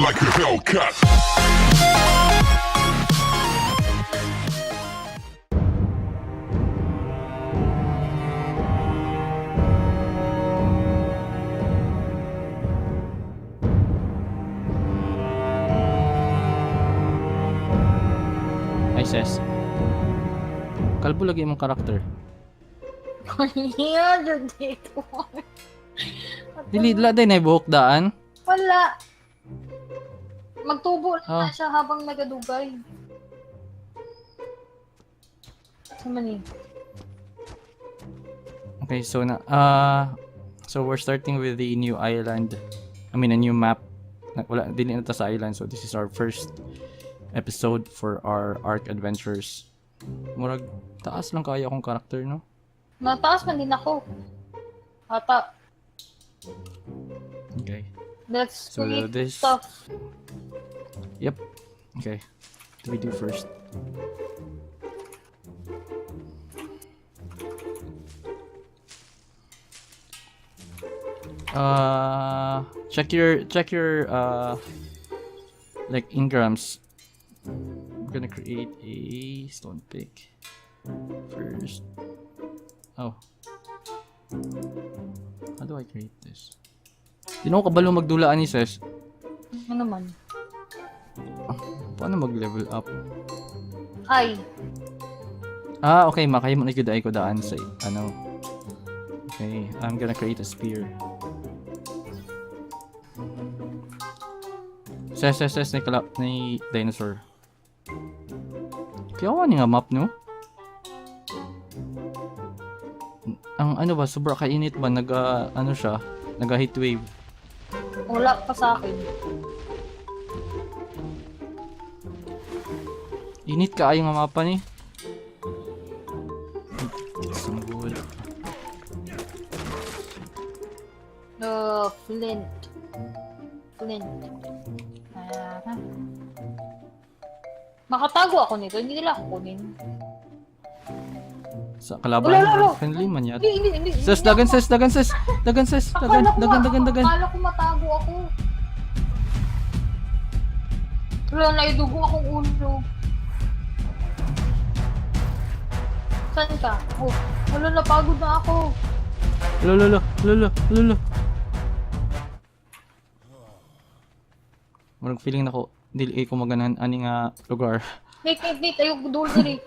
Like a Hellcat. Ay, sis. Kalbo lagi imong karakter. Yeah, dito. Dili, la day na buhok daan. Wala. Magtubo lang Ah. na siya habang nagadugay. Sa man eh. Okay, so na so we're starting with the new island. I mean, a new map. Wala dili na ta sa island, so this is our first episode for our Ark Adventures. Murag taas lang kaya akong karakter, no? Nataas man din ako. Ata. Okay. Let's So create this stuff. Yep. Okay. What do we do first? Check your like engrams. I'm gonna create a stone pick first. Oh. How do I create this? Di na ako kabalo magdulaan ni sis. Ano man? Paano mag-level up? Ay. Ah, okay. Makahimo na gyud ay ko daan sa ano. Okay, I'm gonna create a spear. Ses, ses, ses, ni dinosaur. Kaya ni nga map, no? Ang ano ba, sobra kainit ba, naga, ano siya, naga heat wave. Wala pa sa akin. Init kaayo nga mapa ni. Get some wood. The flint. Flint. Ah. Makatago ako nito. Hindi nila ako kunin. Sa kalaban, Wala, wala, wala. friendly man yata. Hindi, hindi, hindi. Ses, hindi dagan ako ses, dagan ses, dagan ses, dagan, Akala ko dagan, dagan, dagan. Akala ko matago ako. Wala, naidugo akong ulo. Saan ka? Oh, wala, napagod na ako. Lolo, lolo, lolo, lolo. Murag feeling nako dili ko maganahan ani nga lugar. Wait, wait, wait. Ayok, doon diri.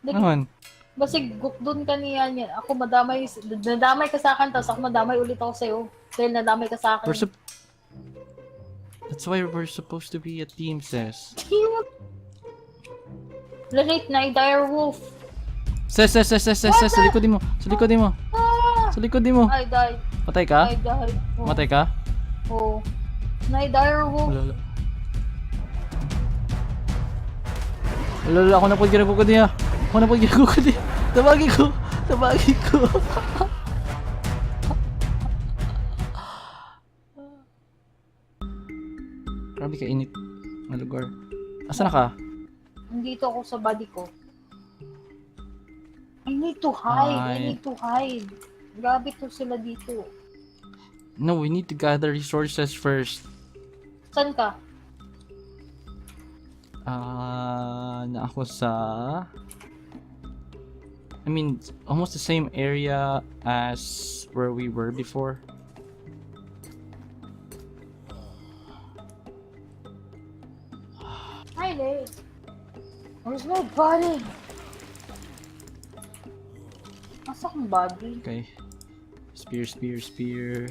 Like, Naman. basig, gukdon ka niya niya. Ako madamay, nadamay ka sa akin, tapos ako madamay ulit ako sa'yo. Dahil nadamay ka sa akin. That's why we're supposed to be a team, sis. Late na, dire wolf. Sis, sis, sis, sis, sis, sis, sa likod mo. Sa likod mo. Ah! Sa likod mo. I died. Patay ka? I died. Oh. Matay ka? Oh. Na dire wolf. Lolo. Lolo, ako na po ginagukod niya. Ako na po ginagukod niya. Tabagi ko. Tabagi ko. Grabe ka init na lugar. Asa na ka? Nandito ako sa body ko. I need to hide. I Ay. need to hide. Grabe to sila dito. No, we need to gather resources first. Saan ka? Ah, na ako sa, I mean, almost the same area as where we were before. Hi, Nate. Where's my body? Nasa akong body? Okay. Spear, spear, spear.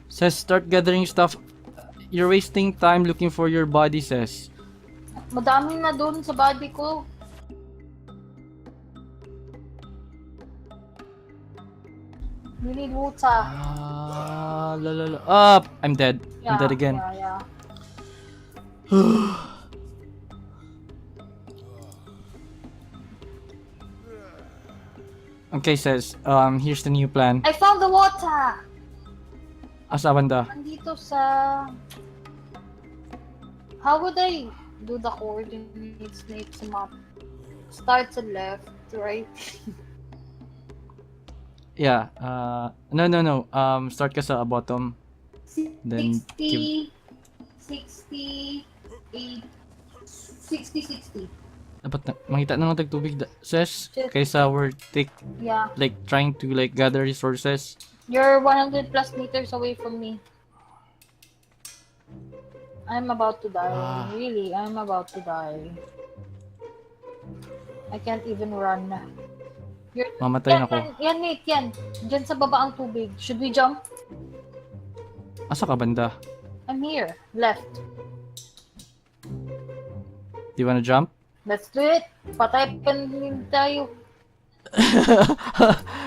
Says start gathering stuff. You're wasting time looking for your body, says. Madami na doon sa body ko. We need water. Ah, la la la. Up! I'm dead. I'm dead again. Yeah. Okay, says. Here's the new plan. I found the water! Asa banda? Andito sa... How would I do the coordinates, Nate, sa map? Start sa left, right? Yeah. No. Start ka sa bottom. Then 60, 60, 8, 60, 60. Dapat na, mangita na lang tag tubig da, sis, Shit. kaysa we're take Yeah. like trying to like gather resources. You're 100 plus meters away from me. I'm about to die. Ah. Really, I'm about to die. I can't even run. You're Mamatay yan, na ko. yan, yan, Nate, yan. Diyan sa baba ang tubig. Should we jump? Asa ka banda? I'm here. Left. Do you wanna jump? Let's do it. Patay pa rin tayo.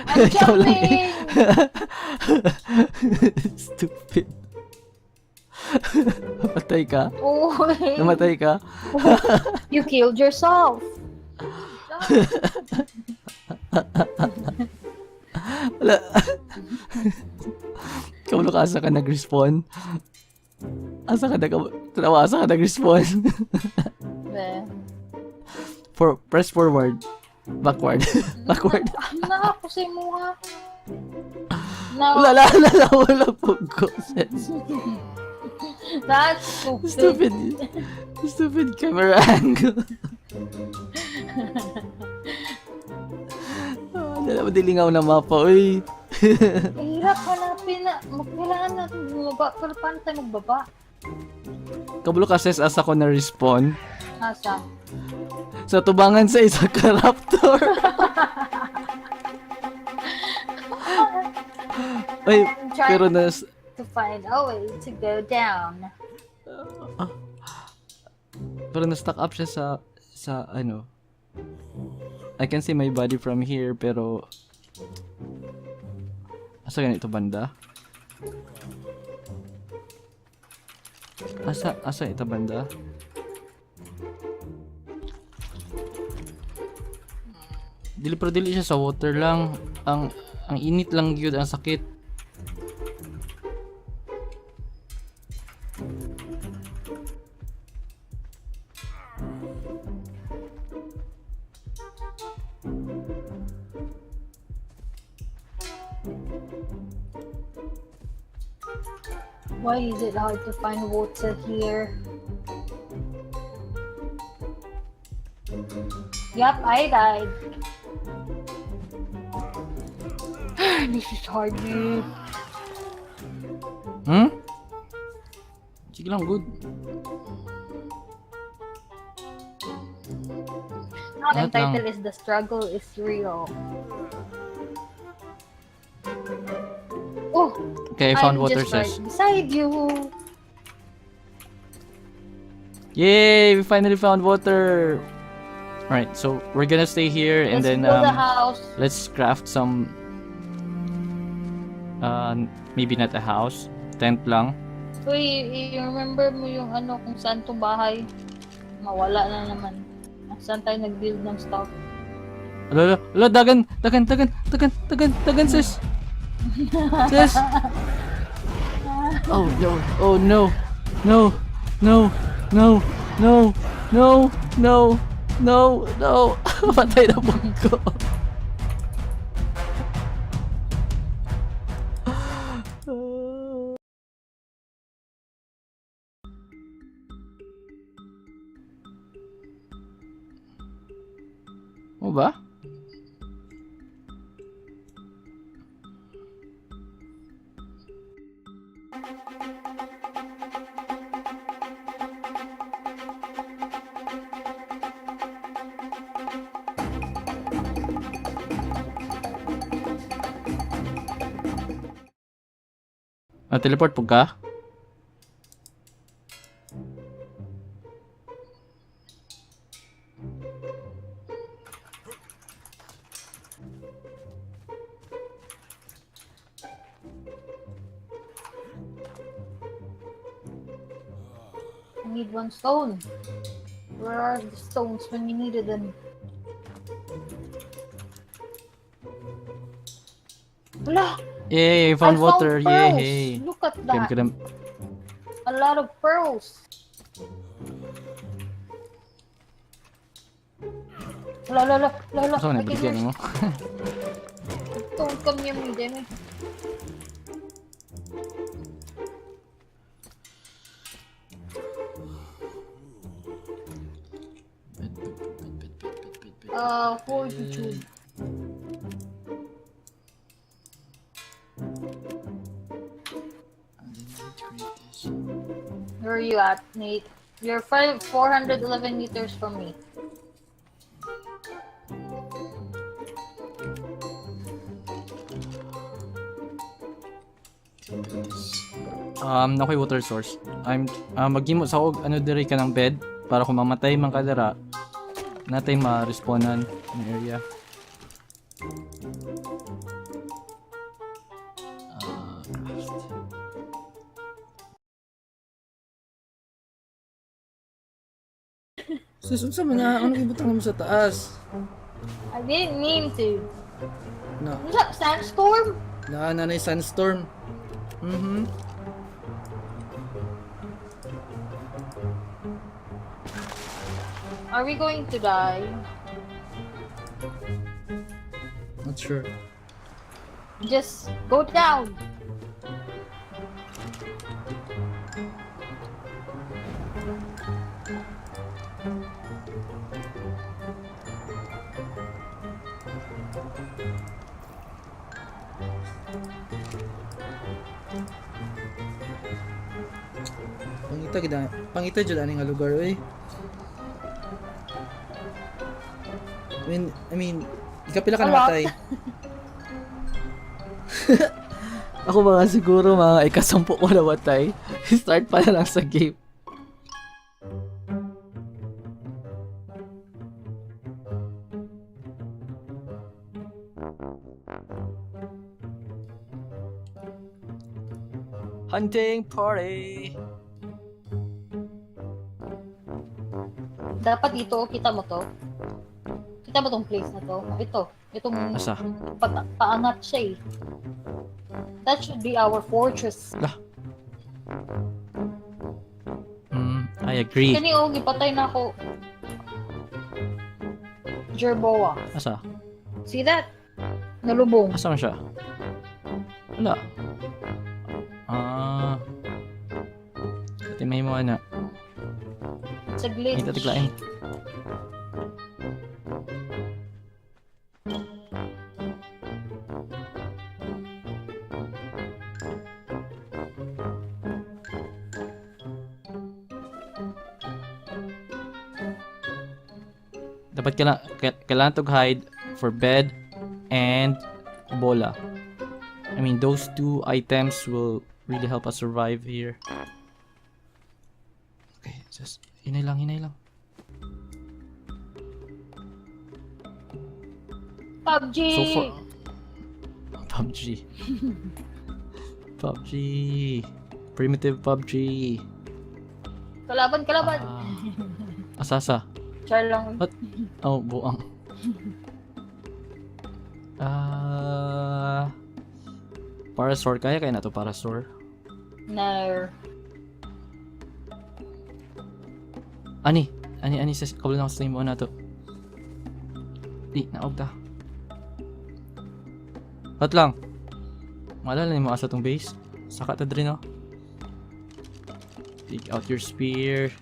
I'm Ikaw lang eh. jumping! Stupid. Patay ka? Uy. Namatay ka? You killed yourself. Jump. Wala. Kabalo ka, asa ka nag-respawn? Asa ka nag... Tanawa, asa ka nag-respawn? Eh. For, press forward. Backward. Backward. Na ako sa imuha. No, Wala, wala, wala, wala po ko. Sis. that's stupid. Stupid. Stupid camera angle. Ah, wala, madilingaw na mapa, uy. Ang hirap hanapin na. Kailangan natin bumaba. Pero paano tayo magbaba? Kabalo ka, sis, asa ko na-respawn. Asa? Sa tubangan sa isa ka raptor. Ay, I'm trying pero nas to find a way to go down. pero na stuck up siya sa ano. I can see my body from here, pero asa ganito banda? Asa ito banda? Dili, pero dili siya sa water lang. Ang init lang gyud, ang sakit. Why is it hard to find water here? Yep, I died. This is hard, dude. Hmm? Sige lang, good. Ang Lahat lang. title is The Struggle is Real. Oh, Okay, I found I'm water, just right sis. beside you. Yay! We finally found water! Alright, so we're gonna stay here and Let's then build a house. Let's craft some, maybe not a house, tent lang. Uy, i-remember mo yung ano kung saan tong bahay. Mawala na naman. Saan tayo nag-build ng stuff? Ala, ala, ala, dagan, dagan, dagan, dagan, dagan, dagan, sis! Sis! Oh no, oh no, no, no, no, no, no, no, no, no, patay na po ko. Mo ba? Ah, teleport po ka? I need one stone. Where are the stones when you needed them? Wala! Yay, I found I water. found pearls. Yay. Look at Okay, I'm that. gonna A lot of pearls. Wala, wala, wala, wala. Saan na I can baligyan hear mo?. Don't come near me, Demi. Fortitude. I didn't need to create this. Where are you at, Nate? You're 411 meters from me. Okay, water source. I'm maghimo sa og ano diri ka ng bed para kung mamatay man ka dira, natay ma-respawnan ng area. Craft. Sus, unsa man na? Ano ibutang mo sa taas? I didn't mean to. Na, Unsa? Sandstorm? na na sandstorm. Are we going to die? Not sure. Just go down. Pangita gid pangita jud ani nga lugar oy. I mean, ikapila ka Wala. namatay. Ako mga siguro mga ikasampu ko namatay. Start pa na lang sa game. Hunting party. Dapat dito, kita mo to? Kita mo tong place na to? Ito. Itong Asa? Paangat siya eh. That should be our fortress. I agree. Kani oh, gipatay na ako. Jerboa. Asa? See that? Nalubong. Asa man siya? Wala. Ah. Ate may mo ana. It's a glitch. Hindi tatiglain. Dapat kailangan to hide for bed and bola. I mean, those two items will really help us survive here. Okay, just hinay lang, hinay lang. PUBG! So for PUBG. PUBG. Primitive PUBG. Kalaban, kalaban! Ah. Asasa. Char lang. What? Oh, buang. Ah. Parasaur. Kaya kaya na to Parasaur. No. Ani? Ani, ani, sa kabalo na ako sa mo na to. Di, naog ta. What lang? Maalala ni mo asa tong base? Saka ta diri no? Take out your spear.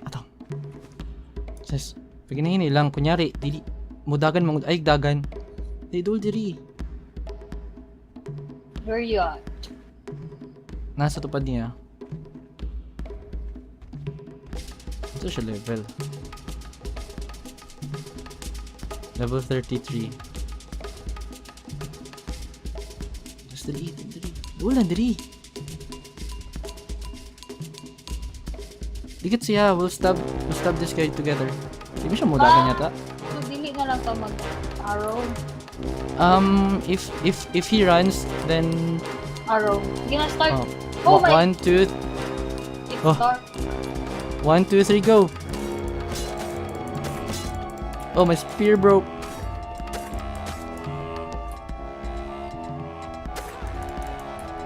Ato. Sis, paginahin lang kunyari dili mudagan mangud ay dagan. Di dul diri. Where you at? Nasa tupad niya. Ito siya level. Level 33. Just dali, dali. Wala, dali. Dikit siya. We'll stab this guy together. Di ba siya mudagan yata? So, dili na lang to mag-arrow. If he runs, then... Arrow. Sige na, start. Oh, Oh my- one, two, It's oh. start. 1, 2, 3, go! Oh, my spear broke.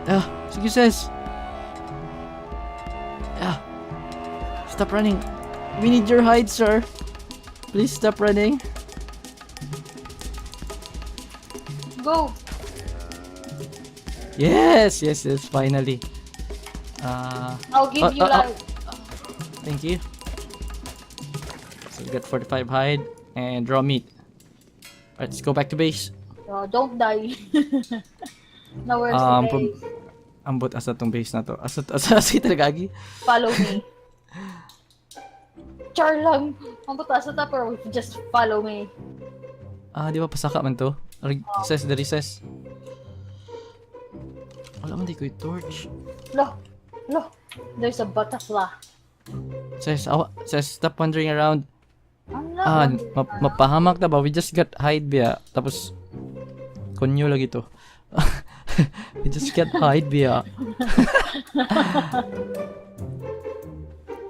Ah, sige sis. Ah, stop running. We need your hide, sir. Please stop running. Go! Yes, finally. I'll give Oh, you oh, oh. life. Thank you. We got 45 hide and raw meat. Alright, let's go back to base. So, don't die. Now where's the base? Ambot asa tong base na to. Asa talaga agi? Follow me. Char lang. Ang buta sa pero just follow me. Ah, di ba pasaka man to? Ses, diri ses. Wala man di ko torch. Lo, lo. There's a butterfly. Ses, awa, ses, stop wandering around. I'm not Ah, wandering around. mapahamak na ba? We just got hide biya. Tapos, konyo lagi to. We just got hide biya.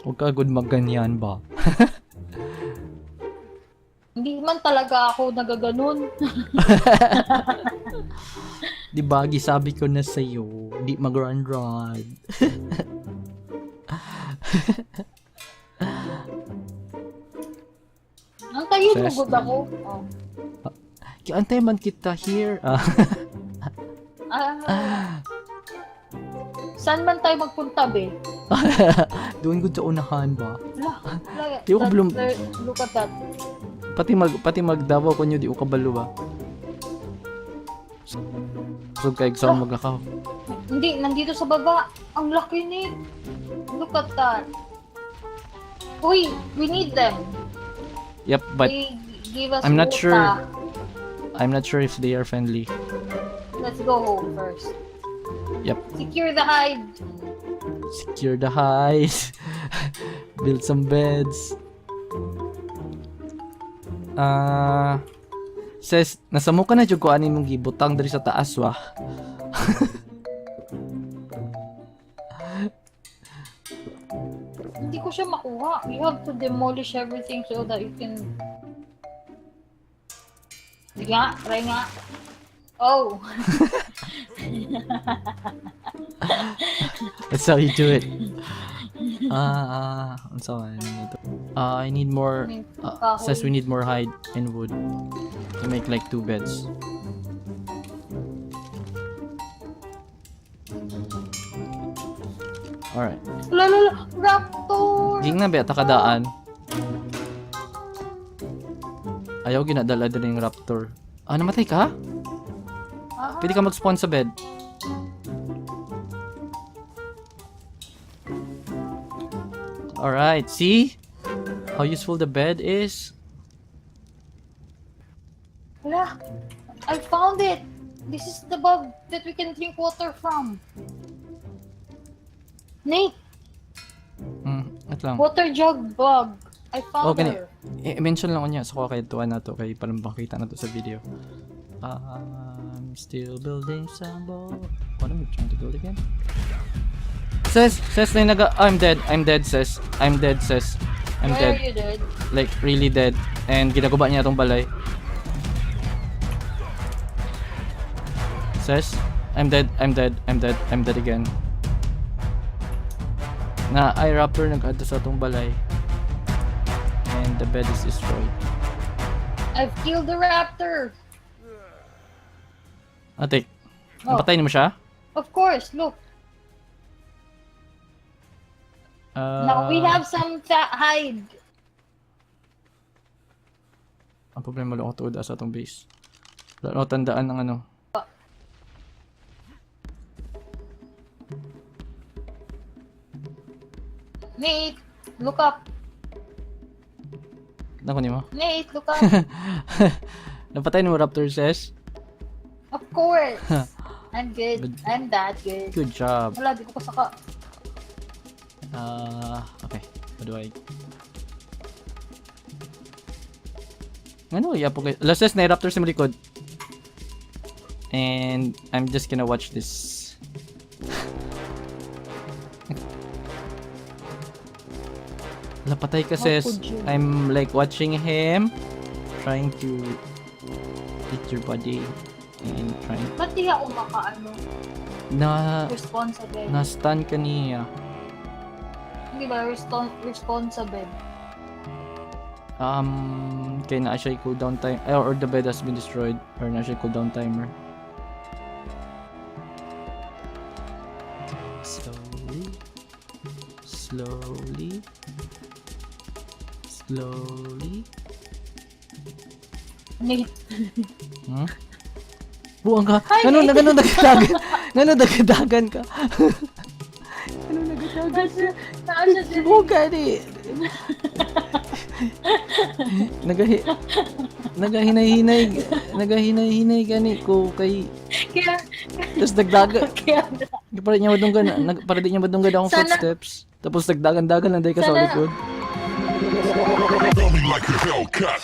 Huwag ka good magganyan ba? Hindi man talaga ako nagaganon. Di ba, gisabi ko na sa'yo, di mag-run-run. Ang tayo Ses. lugod ako. Oh. Kiantay man kita here. Ah, Ah. Saan man tayo magpunta, be? Doon ko sa unahan ba? Lah, lah, Di ko look at that. Pati magdabaw ko nyo, di ko kabalo ba? So, kay exam maglakaw. Hindi, nandito sa baba. Ang laki ni. Look at that. Uy, we need them. Yep, but They give us I'm not quota. sure. I'm not sure if they are friendly. Let's go home first. Yep. Secure the hide. Secure the hide. Build some beds. Ah, says nasa mo ka na jud ko ani mong gibutang diri sa taas wa. Hindi ko siya makuha. You have to demolish everything so that you can... Sige nga, try nga. Oh! That's how you do it. Ah, unsa man ito? I need more May kahoy. says we need more hide and wood to make like two beds. Alright. La la la! Raptor! Ging na ba takadaan? Ayaw ginadala din yung raptor. Ah, namatay ka? Ah, Pwede ka mag-spawn sa bed. Alright, see? How useful the bed is? Wala! I found it! This is the bug that we can drink water from. Nate, At lang. water jug bug. I found Oh, gani. her. I-mention lang ko niya sa ko kay tuwa na to kay parang makita na to sa video. I'm still building some ball. What am I trying to build again? Sis, sis, na naga I'm dead. I'm dead, sis. I'm dead, sis. I'm Why dead. are you dead? Like really dead. And ginaguba niya itong balay. Sis, I'm dead. I'm dead. I'm dead. I'm dead again. Na ay raptor nag-adto sa atong balay. And the bed is destroyed. I've killed the raptor! Ate, Oh, napatay niyo mo siya? of course, look. Now we have some hide. Ang problema lang ako tuod sa atong base. Wala na ako tandaan ng ano. Nate, look up. Nako nimo. Nate, look up. Napatay nimo raptor, sis. Of course. I'm good. Good. I'm that good. Good job. Wala, di ko pasaka. Okay. What do I... Ano, iya po kayo. Lasses, na raptor sa likod. And I'm just gonna watch this. Lapatay ka, How sis. could you? I'm like watching him. Trying to eat your body. And trying... Ba't di ako makaano? Na... Responsible. Na-stun ka niya. Hindi ba? Responsible. Kaya na siya cooldown time eh, or the bed has been destroyed or na siya cooldown timer. Slowly, slowly, Slowly. Nate. Buang ka. Hi, Ngano Nate. na ngano nagdagan? Ngano nagdagan ka? Ngano nagdagan ka? Naa siya diri. Buang ka ni. Nagahi Nagahinay-hinay, nagahinay-hinay gani ko kay Kaya, tapos nagdaga kaya, para niya madunggan nag para di niya madunggan akong footsteps, tapos nagdagan-dagan lang day ka sa likod. Coming like a Hellcat.